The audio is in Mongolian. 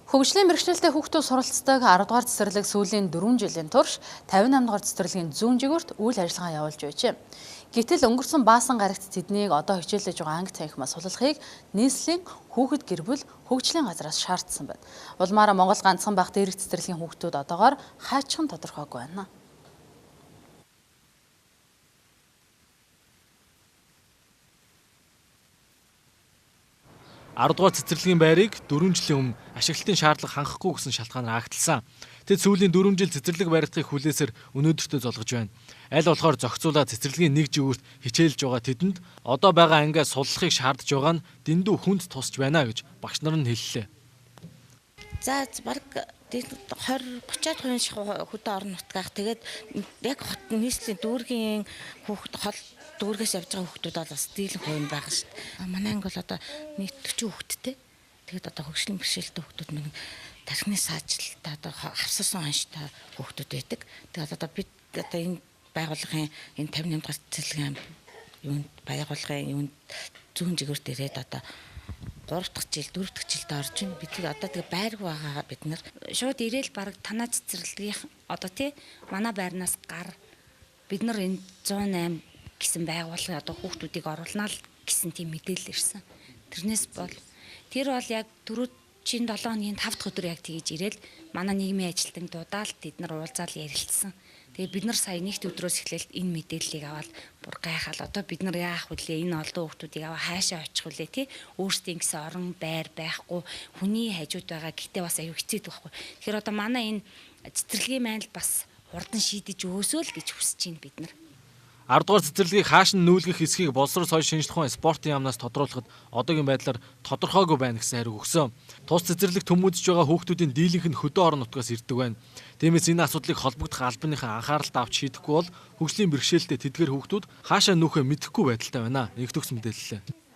Хөгжлийн бэрхшээлтэй хүүхдүүд суралцдаг 10 дугаар цэцэрлэг сүүлийн 4 жилийн турш 58 дугаар цэцэрлэгийн зүүн жигүүрт үйл ажиллагаа явуулж байжээ. Гэтэл өнгөрсөн баасан гарагт тэднийг одоо хичээллэж байгаа анги танхимаас суллахыг нийслэлийн хүүхэд гэр бүл хөгжлийн газраас шаардсан байна. Улмаараа Монгол ганцхан байх дээрх цэцэрлэгийн хүүхдүүд одоогоор хаачихан тодорхойгүй байна. 10 дугаар цэцэрлэгийн байрыг 4 жилийн өмнө ашиглалтын шаардлага хангахгүй гэсэн шалтгаанаар агталсан. Тэд сүүлийн 4 жил цэцэрлэг баригдахыг хүлээсээр өнөөдөртөө золгож байна. Аль болохоор зохицуулаад цэцэрлэгийн нэг жигүүрт хичээлж байгаа тэдэнд одоо байгаа ангиа суллахыг шаардж байгаа нь дэндүү хүнд тусч байна гэж багш нар нь хэллээ. За бараг 20 30-аад хувийн хөдөө орон нутгаах тэгээд яг хот нийслэлийн дүүргийн хүүхэд хол дүүргээс явж байгаа хүүхдүүд бол бас дийлэн хувь нь байгаа шүү дээ. Манай анги бол одоо нийт 40 хүүхэдтэй. Тэгээд одоо хөгжлийн бэрхшээлтэй хүүхдүүд мань тархины саажилттай одоо хавсарсан хонштой хүүхдүүд байдаг. Тэгээд одоо бид одоо энэ байгууллагын энэ 58 дугаар цэцэрлэгийн юунд байгууллагын юунд зүүн жигүүрт ирээд одоо 3 дахь жил 4 дахь жилд орж ин бид одоо тэгээ байрг байгаа бид нар шууд ирээл баг танаа цэцэрлэгийн одоо тий манай байрнаас гар бид нар энэ 108 гэсэн байгууллагын одоо хүүхдүүдийг оруулнаа л гэсэн тийм мэдээлэл ирсэн. Тэрнээс бол тэр бол яг түрүүчийн 7 хоногийн 5 дахь өдөр яг тэгэж ирээл манай нийгмийн ажилтан дуудаал тэд нар уулзаал ярилцсан. Тэгээ бид нар сая нэгт өдрөөс эхлээл энэ мэдээллийг аваад бүр гайхаал одоо бид нар яах вүлээ энэ олон хүүхдүүдийг аваа хаашаа очих вүлээ тий өөрсдийн гэсэн орон байр байхгүй хүний хажууд байгаа гэтээ бас аюу хэцүү байхгүй. Тэгэхээр одоо манай энэ цэцэрлэгийн маань л бас хурдан шийдэж өгөөсөө л гэж хүсэж байна бид нар. 10 дугаар цэцэрлэгийг хааш нь нүүлгэх хэсгийг боловсрол соёл шинжлэх ухааны спортын яамнаас тодруулахад одоогийн байдлаар тодорхойгүй байна гэсэн хариу өгсөн. Тус цэцэрлэг төмөдөж байгаа хүүхдүүдийн дийлэнх нь хөдөө орон нутгаас ирдэг байна. Тиймээс энэ асуудлыг холбогдох албаныхаа анхааралд авч шийдэхгүй бол хөгжлийн бэрхшээлтэй тэдгээр хүүхдүүд хаашаа нүүхээ мэдэхгүй байдалтай байна. Нэг төгс мэдээлэлээ.